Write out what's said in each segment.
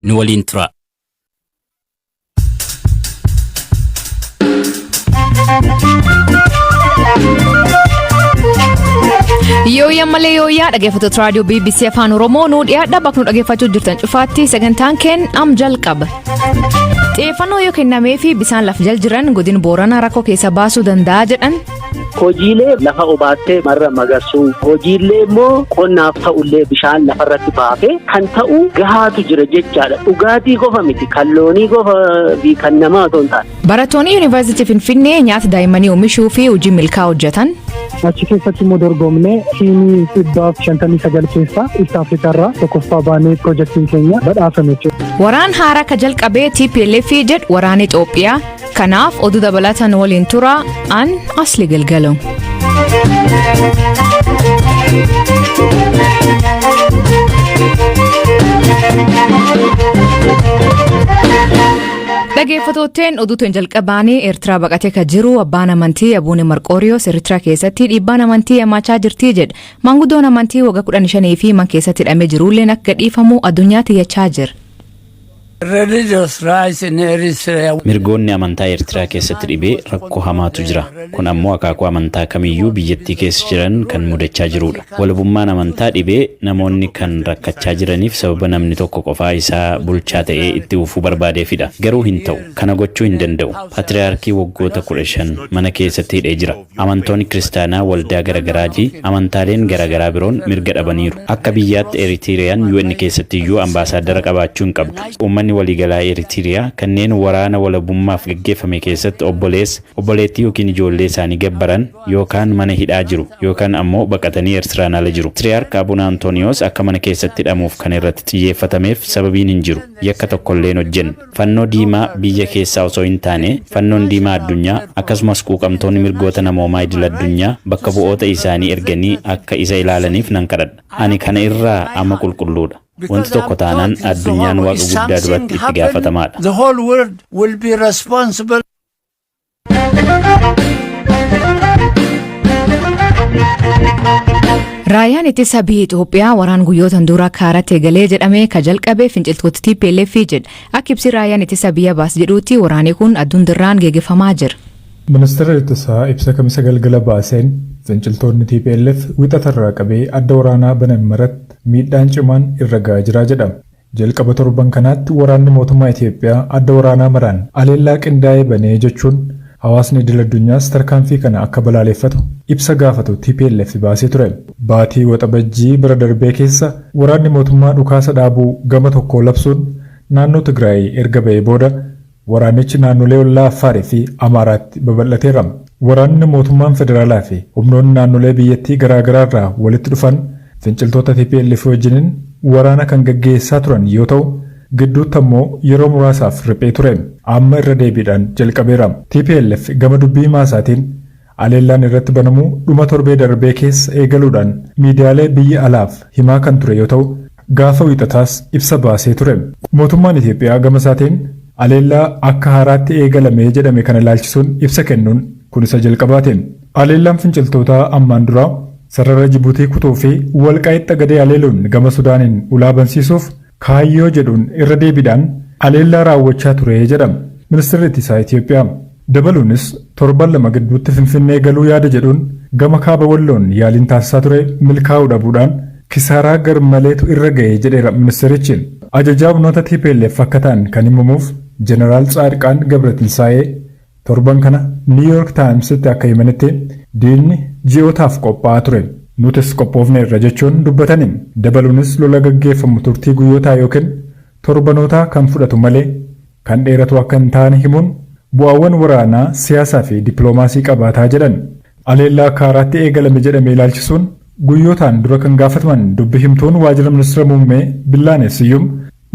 Nu waliin turaa. Yooyyaa malee yooyyaa dhaggeeffattoota raadiyoo BBC Afaan Oromoo nuu dhiyaadha bakka nu dhaggeeffachuu jirtan cufaatti sagantaan keen am jalqaba. Xiyyeeffannoo yoo kennamee fi bisaan laf jal jiran godin Booranaa rakkoo keessa baasuu danda'a jedhan. Hojiilee lafa obaattee marra magarsuu, hojiilee immoo qonnaaf ta'ullee bishaan lafarratti baafee kan ta'u gahaatu jira jechaadha. Dhugaatii qofa miti, kan loonii qofa fi kan namaa otoo hin taane. Barattoonni Yuunivarsiitii Finfinnee nyaata daa'immanii oomishuu fi hojii milkaa'aa hojjetan. Achi keessatti immoo dorgomnee tiimii 159 keessaa East Africa irraa tokkoffaa baanee piroojaktiin keenya badhaafame jechuudha. Waraan haaraa ka jalqabee TPLF jedhu waraana Itoophiyaa. Kanaaf oduu dabalatan waliin tura an Asli Galgalo. Dhaggeeffattootteen oduutiin jalqabaanii Eertiraa baqatee kan jiru abbaan amantii Abuune Marqooriyoos Eertiraa keessatti dhiibbaan amantii hammaachaa jirti jedha. Maanguddoon amantii waggaa 15 fi man keessatti hidhamee jirulleen akka gadhiifamu addunyaatti iyyachaa jira. Religious rights in Eritrea. Mirgoonni amantaa Eertiraa keessatti dhibee rakkoo hamaatu jira. Kun ammoo akaakuu amantaa kamiyyuu biyyattii keessa jiran kan mudachaa jirudha. Walabummaan amantaa dhibee namoonni kan rakkachaa jiraniif sababa namni tokko qofaa isaa bulchaa ta'ee itti fufuu barbaadeefidha. Garuu hin ta'u. Kana gochuu hin danda'u. Patriyaarkii waggoota 15 mana keessatti hidhee jira. Amantoonni kiristaanaa waldaa garagaraa fi amantaaleen garagaraa biroon mirga dhabaniiru. Akka biyyaatti Eritiriyaan UN keessatti iyyuu ambaasaaddara qabaachuu hin qabdu. Uummanni waliigalaa Eritiriyaa kanneen waraana walabummaaf gaggeeffame keessatti obboleessa, obboleettii yookiin ijoollee isaanii gabbaran yookaan mana hidhaa jiru yookaan ammoo baqatanii Ertiraan ala jiru. Patriyaark Abuna Antooniyoos akka mana keessatti hidhamuuf kan irratti xiyyeeffatameef sababiin hin jiru. Yakka tokkollee hin hojjenne. Fannoo Diimaa biyya keessaa osoo hin taane, Fannoon Diimaa Addunyaa, akkasumas quuqamtoonni mirgoota namoomaa idil-addunyaa bakka bu'oota isaanii erganii akka isa ilaalaniif nan kadhadha. Ani kana irraa amma qulqulluudha. Wanti tokko taanaan addunyaan Waaqa guddaa duratti itti gaafatamaadha. The whole world will be responsible. Raayyaan ittisa biyya Itoophiyaa waraan guyyootan dura kaaratti eegalee jedhame ka jalqabe finciltoota TPLF jedha. Akka ibsi raayyaan ittisa biyya baas jedhuutti waraanni kun adduun dirraan geggeeffamaa jira. Ministeerri ittisaa ibsa Kamisa galgala baaseen finciltoonni TPLF Wixatarraa qabee adda waraanaa banan maratti miidhaan cimaan irra ga'aa jira jedha. Jalqaba torban kanaatti waraanni mootummaa Itiyoophiyaa adda waraanaa maraan aleellaa qindaa'e banee jechuun hawaasni idil-addunyaas tarkaanfii kana akka balaaleeffatu ibsa gaafatu tplf baasee ture. Baatii Waxabajjii bara darbee keessa waraanni mootummaa dhukaasa dhaabuu gama tokkoo labsuun naannoo Tigraay erga ba'ee booda waraanichi naannolee ollaa Affaarii fi Amaaraatti babal'ateera. Waraanni mootummaan federaalaa fi humnoonni naannolee biyyattii garaa garaarraa walitti dhufan finciltoota tplf wajjinin waraana kan gaggeessaa turan yoo ta'u, gidduutti ammoo yeroo muraasaaf riphee ture. Amma irra deebiidhaan jalqabeera. Tplf gama dubbii himaa isaatiin aleellaan irratti banamuu dhuma torbee darbee keessa eegaluudhaan miidiyaalee biyya alaaf himaa kan ture yoo ta'u, gaafa Wiixataas ibsa baasee ture. Mootummaan Itiyoophiyaa gama isaatiin aleellaa akka haaraatti eegalame jedhame kana ilaalchisuun ibsa kennuun kun isa jalqabaati. Aleellaan finciltootaa ammaan duraa sarara Jibuutii kutuu fi Walqaayit Xagadee aleeluun gama Sudaaniin ulaa bansiisuuf kaayyoo jedhuun irra deebiidhaan aleellaa raawwachaa ture jedha Ministeerri Ittisaa Itiyoophiyaa. Dabaluunis torban lama gidduutti Finfinnee galuu yaada jedhuun gama Kaaba Walloon yaaliin taasisaa ture milkaa'uu dhabuudhaan kisaaraa garmaleetu irra ga'e jedheera ministeerichi. Ajajaa humnoota tplf akka ta'an kan himamuuf Jeneraal Tsaadqaan Gabratinsaa'ee torban kana New York Times'tti akka himanitti diinni ji'ootaaf qophaa'aa ture. Nutis qophoofneerra jechuun dubbatani. Dabaluunis lola gaggeeffamu turtii guyyootaa yookiin torbanootaa kan fudhatu malee kan dheeratu akka hin taane himuun bu'aawwan waraanaa, siyaasaa fi dippiloomaasii qabaataa jedhan. Aleellaa akka haaraatti eegalame jedhame ilaalchisuun guyyootaan dura kan gaafataman dubbi himtuun waajjira ministira muummee Billaanee Siyyum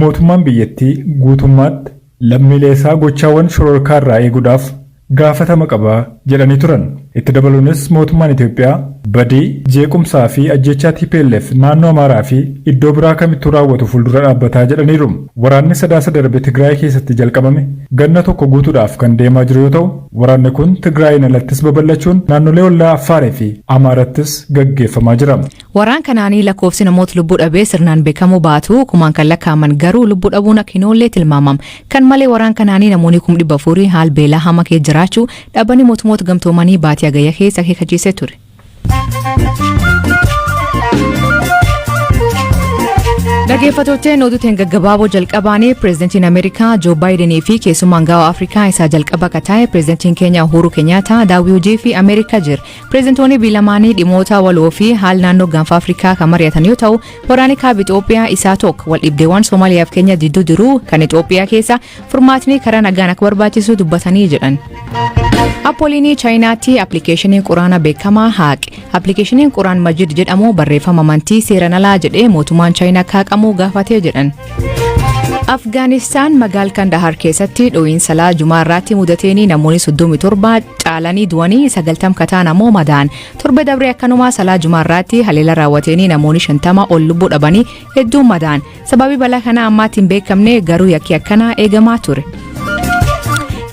mootummaan biyyattii guutummaatti lammiileesaa gochaawwan shororkaarraa eeguudhaaf gaafatama qaba jedhanii turan. Itti dabaluunis mootummaan Itoophiyaa Badii, jeequmsaa fi ajjechaa TPLF naannoo Amaaraa fi iddoo biraa kamittuu raawwatu fuuldura dhaabbataa jedhaniiru. Waraanni Sadaasa darbe Tigraay keessatti jalqabame ganna tokko guutuudhaaf kan deemaa jiru yoo ta'u, waraanni kun Tigraayin alattis babal'achuun naannolee ollaa Affaarii fi Amaarattis gaggeeffamaa jira. Waraan kanaanii lakkoofsi namoota lubbuu dhabee sirnaan beekamuu baatu, kumaan kan lakkaa'aman garuu lubbuu dhabuun akka hin oollee tilmaamama. Kan malee waraan kanaanii namoonni 400,000 haal beelaa hama keessa jiraachuu Dhaabbanni Mootummoota Gamtoomanii baatii Hagayya keessa akeekkachiisee ture. Dhaggeeffattootni, oduuteen gaggabaaboo jalqabaanii pireezidantiin Ameerikaa Joo Baayidenii fi keessummaan gaa'oo Afrikaa isaa jalqaba akka ta'e pireezidantiin Keeniyaa Uhuru Kenyaata daawwii hojii fi Ameerikaa jira. Pireezidantoonni biyya lamaanii dhimmoota waloo fi haala naannoo Gaanfa Afrikaa kan mari'atan yoo ta'u, waraanni kaaba Itoophiyaa isaa tokko wal dhibdeewwan Somaaliyaa fi Keeniyaa jidduu jiru kan Itoophiyaa keessa furmaatni karaa nagaan akka barbaachisu dubbatanii jedhan. Appoliinii Chaayinaatti appilikeeshiniin quraana beekamaa haaqe. Appilikeeshiniin Quraan Majid jedhamu barreeffama amantii seeran alaa jedhee mootummaan Chaayinaa akka haqamu gaafatee jedhan. Afgaanistaan magaal Kandahar keessatti dho'iinsa laa Jumaa irraatti mudateenii namoonni 37 caalanii du'anii, 90 kataan ammoo madaan. Torbe dabree akkanumaa salaa Jumaa irraatti haleela raawwateenii namoonni 50 ol lubbuu dhabanii, hedduun madaan. Sababii balaa kanaa ammaatti hin beekamne, garuu yakki akkanaa eegamaa ture.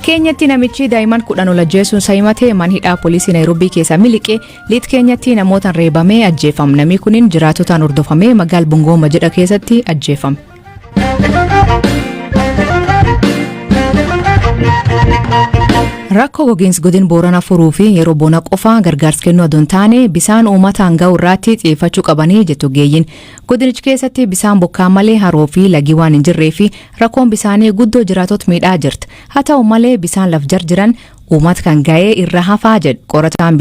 Keenyatti namichi daa'imman 10 ol ajjeesuun isa himate man hidhaa poolisii Naayiroobii keessaa miliqe. Liit Keenyatti namootaan reebamee ajjeefame. Namni kunin jiraatotaan hordofamee magaal Bungooma jedha keessatti ajjeefame. Rakkoo gogiinsi godin Boorana furuu fi yeroo bona qofa gargaarsa kennuu adoo hin taane bisaan uummataan ga'u irraatti xiyyeeffachuu qabanii jettu ogeeyyiin. Godinichi keessatti bisaan bokkaa malee haroo fi lagii waan hin jirree fi rakkoon bisaanii guddoo jiraatot miidhaa jirti. Haa ta'u malee bisaan laf jar jiran uummata kan ga'ee irra hafaa jedhu qorataan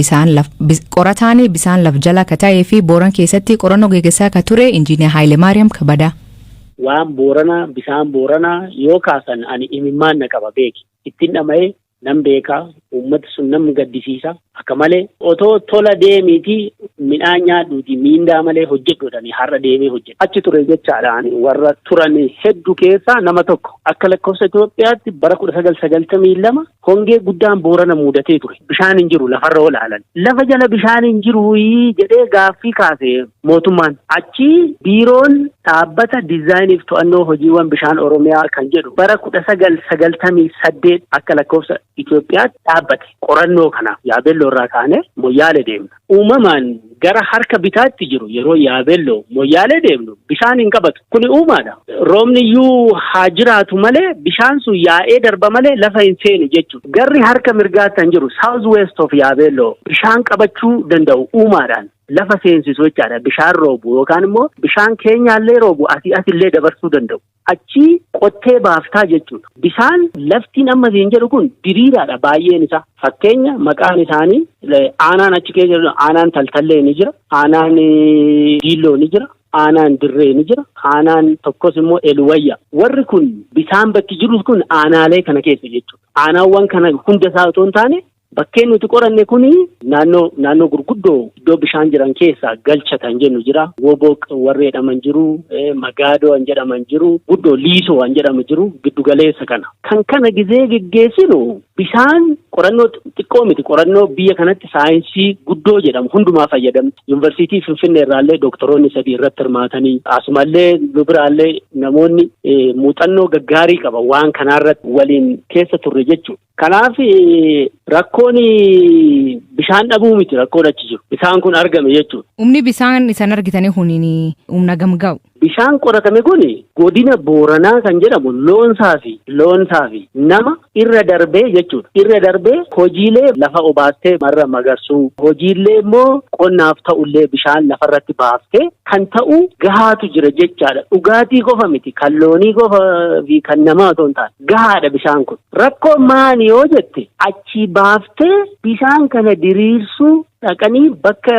bisaan laf jala ka ta'ee fi Booran keessatti qorannoo geggeessaa ka ture Injiiniyaa Haayile Maariyaam Kabadaa. Waan Booranaa, bisaan Booranaa yoo kaasan ani imimmaan na qaba beeki. Ittiin dhama'ee nan beekaa, uummati sun nam gaddisiisa akka malee. Otoo tola deemiiti midhaan nyaadhuuti miindaa malee hojjedhuudhani har'a deemee hojjedha. Achi ture jechaadha, ani warra turan hedduu keessaa nama tokko. Akka lakkoofsa Itoophiyaatti bara 1992 hongee guddaan Boorana muudatee ture. Bishaan hin jiru lafarra olaalan. Lafa jala bishaan hin jiru jedhee gaaffii kaase mootummaan. Achi biiroon Dhaabbata Diizaayiniif To'annoo Hojiiwwan Bishaan Oromiyaa kan jedhu bara 1998 akka lakkoofsa Itoophiyaatti dhaabbate. Qorannoo kanaaf Yaabelloo irraa kaanee Moyyaale deemna. Uumamaan gara harka bitaatti jiru yeroo Yaabelloo Moyyaalee deemnu bishaan hin qabatu. Kuni uumaadha. Roobni iyyuu haa jiraatu malee bishaan sun yaa'ee darba malee lafa hin seenu jechuudha. Garri harka mirgaatti kan jiru, south west of Yaabelloo, bishaan qabachuu danda'u uumaadhaan. Lafa seensisu jechaadha. Bishaan roobu yookaan immoo bishaan keenyaallee roobu asii asillee dabarsuu danda'u. Achii qottee baaftaa jechuudha. Bishaan laftiin amma siin jedhu kun diriiraadha baay'een isaa. Fakkeenya maqaan isaanii aanaan achi keessa jiru, aanaan Taltallee ni jira, aanaan Diilloo ni jira, aanaan Dirree ni jira, aanaan tokkos immoo Eluwayya. Warri kun bishaan bakki jiru kun aanaalee kana keessa jechuudha. Aanaawwan kana hunda isaa otoo hin taane, bakkeen nuti qoranne kuni naannoo gurguddoo iddoo bishaan jiran keessaa Galcha kan jennu jira. Woboq warri jedhaman jiru, Magaadoo kan jedhaman jiru, guddoo Liisoo kan jedhamu jiru, giddu galeessa kana. Kan kana gizee geggeessinu bishaan qorannoo xiqqoo miti, qorannoo biyya kanatti saayinsii guddoo jedhamu hundumaa fayyadamti. Yuunivarsiitii Finfinnee irraallee doktoroonni sadii irratti hirmaatanii, asumallee nu biraallee namoonni muuxannoo gaggaarii qaban waan kanaarratti waliin keessa turre jechuudha. Kanaaf rakkoon bishaan dhabuu miti rakkoon achi jiru. Bishaan kun argame jechuudha. Humni bisaan isan argitanii kun humna gamga'u. Bishaan qoratame kun godina Booranaa kan jedhamu loonsaa fi nama irra darbee jechuudha. Irra darbee hojiilee lafa obaastee marra magarsuu, hojiilee immoo qonnaaf ta'ullee bishaan lafarratti baaftee kan ta'u gahaatu jira jechaadha. Dhugaatii qofa miti, kan loonii qofa fi kan namaa otoo hin taane gahaadha bishaan kun. Rakkoo maali yoo jette, achii baaftee bishaan kana diriirsuu dhaqanii bakka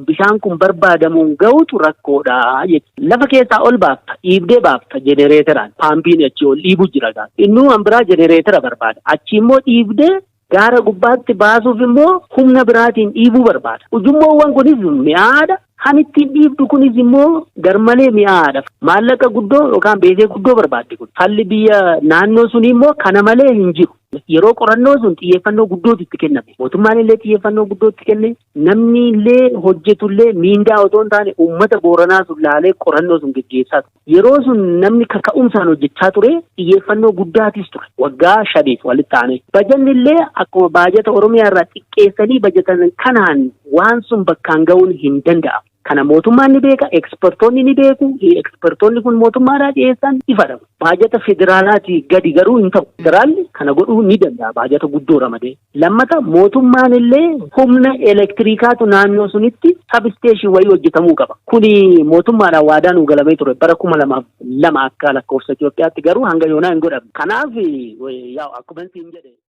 bishaan kun barbaadamuun gahutu rakkoodha jechuudha. Lafa keessaa ol baafta, dhiibdee baafta jenereeteraan, paampiin achii ol dhiibu jira gaaf. Innuu kan biraa jenereetera barbaada. Achi immoo dhiibdee gaara gubbaatti baasuuf immoo humna biraatiin dhiibuu barbaada. Ujummoowwan kunis mi'aadha. Kan ittiin dhiibdu kunis immoo garmalee mi'aadha. Maallaqa guddoo yookaan beesee guddoo barbaaddi kun. Falli biyya naannoo sunii immoo kana malee hin jiru. Yeroo qorannoo sun xiyyeeffannoo guddootu itti kenname. Mootummaan illee xiyyeeffannoo guddoo itti kenne. Namni illee hojjetullee miindaa otoo hin taane uummata Booranaa sun laalee qorannoo sun geggeessaa ture. Yeroo sun namni kaka'umsaan hojjechaa ture, xiyyeeffannoo guddaatis ture. Waggaa 5f walitti aanee. Bajanni illee akkuma baajata Oromiyaa irraa xiqqeessanii bajatan kanaan waan sun bakkaan ga'uun hin danda'amu. Kana mootummaan ni beeka, ekspertoonni ni beeku, ekspertoonni kun mootummaadhaa dhiyeessan ifadha. Baajata federaalaatii gadi garuu hin ta'u. Federaalli kana godhuu ni danda'a baajata guddoo ramadee. Lammata, mootummaan illee humna elektiriikaatu naannoo sunitti substation wayii hojjetamuu qaba. Kuni mootummaadhaan waadaa nuu galamee ture bara 2002 akka lakkoofsa Itoophiyaatti, garuu hanga yoonaa hin godhamne. Kanaaf, yaa'u akkuma siin jedhe.